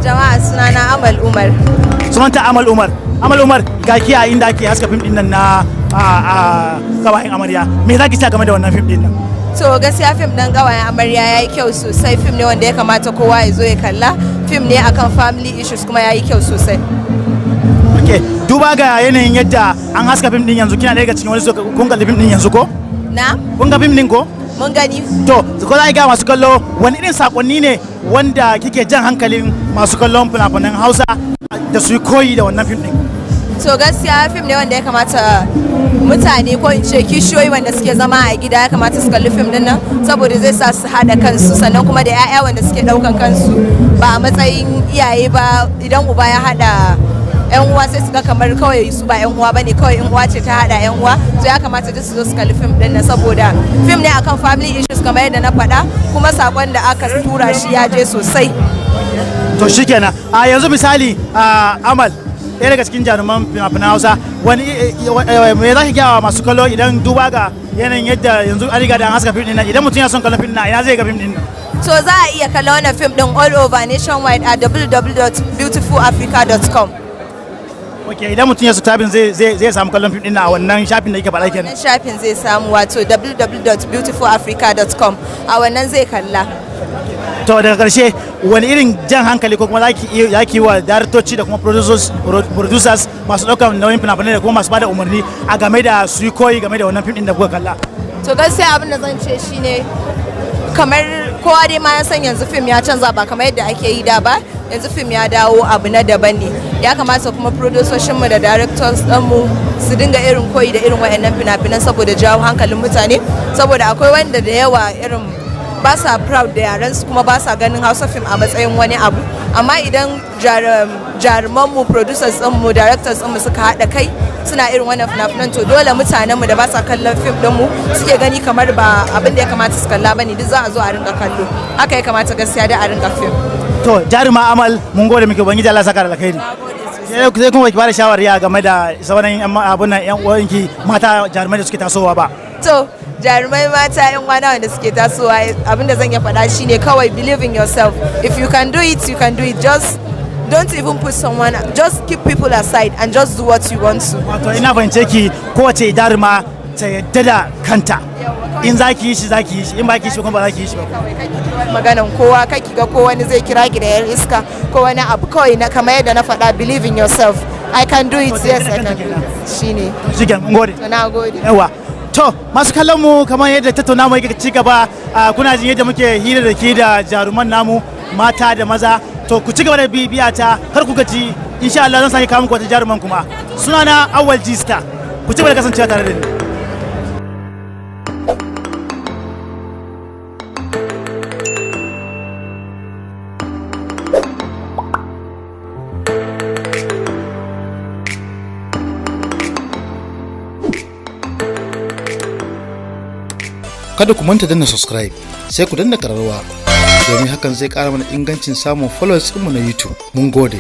Jama'a, sunana Amal Umar. Sunanta Amal Umar. Amal Umar, ga ki a inda ake haska fim din nan na a Kawayen Amarya. Me za ki ce game da wannan fim din nan? To, gaskiya fim ɗin Ƙawayen Amarya ya yi kyau sosai. Fim ne wanda ya kamata kowa ya zo ya kalla. Fim ne akan family issues kuma ya yi kyau sosai. Ok, duba ga yanayin yadda an haska fim din yanzu, kina ɗaya daga cikin wani kun kalli fim din yanzu ko? Na? Kun ga fim din ko? Mun gani. To, ko za ki ga masu kallo wani irin sakonni ne wanda kike jan hankalin masu kallon fina-finan Hausa da su yi koyi da wannan fim din? To, gaskiya fim ne wanda ya kamata mutane, ko in ce kishiyoyi wanda suke zama a gida, ya kamata su kalli fim din nan saboda zai sa su haɗa kansu, sannan kuma da 'ya'ya wanda suke ɗaukan kansu ba a matsayin iyaye ba. Idan uba ya haɗa yan uwa, sai su ga kamar kawai su ba yan uwa bane, kawai yan uwa ce ta haɗa yan uwa. To, ya kamata duk su zo su kalli fim din nan saboda fim ne akan family issues kamar yadda na faɗa, kuma sakon da aka tura shi ya je sosai. To, shikenan. A yanzu misali, a Amal, ɗaya daga cikin jaruman fina-finan Hausa, wani me za ki gaya wa masu kallo idan duba ga yanayin yadda yanzu an riga da an haska fim din nan, idan mutum ya son kallon fim din nan, ina zai ga fim din nan? To, za a iya kalla wannan fim din all over nationwide a www.beautifulafrica.com. Ok, idan mutum ya su tabin zai samu kallon fim din nan a wannan shafin da yake faɗa kenan? Wannan shafin zai samu, wato www.beautifulafrica.com, a wannan zai kalla. To, daga karshe, wani irin jan hankali ko kuma zaki yi wa daraktoci da kuma producers masu ɗaukar nauyin fina-finai da kuma masu bada umarni a game da su yi koyi game da wannan fim din da kuka kalla? To, gaskiya abin da zan ce shine, kamar kowa dai ma ya san yanzu fim ya canza, ba kamar yadda ake yi da ba. Yanzu fim ya dawo abu na daban ne. Ya kamata kuma producers mu da directors mu su dinga irin koyi da irin wayannan fina-finan saboda jawo hankalin mutane, saboda akwai wanda da yawa irin ba sa proud da yaran su, kuma ba sa ganin Hausa film a matsayin wani abu. Amma idan jarumanmu, producers mu, directors mu suka haɗa kai suna irin wannan fina-finan, to dole mutanen mu da ba sa kallon fim din mu, suke gani kamar ba abin da ya kamata su kalla bane, duk za a zo a rinka kallo. Haka ya kamata gaskiya da a rinka fim. To, jaruma Amal, mun gode muke. Ubangiji Allah saka da alkhairi. Sai kuma ki bada shawari a game da sauran yan abun nan, yan uwanki mata jarumai da suke tasowa ba? To, jarumai mata, yan uwana wanda suke tasowa, abinda zan iya faɗa shine kawai believe in yourself. If you can do it, you can do it. Just don't even put someone, just keep people aside and just do what you want to. Wato ina fahimce ki, kowace jaruma ta yadda da kanta. In za ki yi shi, za ki yi shi. In ba ki yi shi kuma, ba za ki yi shi ba. Kawai kake ji maganan kowa, kake ga ko wani zai kira ki da yar iska ko wani abu. Kawai na kamar yadda na faɗa, believe in yourself. I can do it. Yes, I can do it. Shine. Shikenan, mun gode. To, na gode. Yawa. To, masu kallon mu, kamar yadda tattauna mu yake ci gaba, kuna jin yadda muke hira da ke da jaruman namu mata da maza. To, ku ci gaba da bibiya ta, kar ku gaji. Insha Allah zan sake kawo muku wata jaruman kuma. Sunana Awal G Star. Ku ci gaba da kasancewa tare da ni. Kada ku manta danna subscribe, sai ku danna kararrawa, domin hakan zai kara mana ingancin samun followers ɗinmu na YouTube. Mun gode.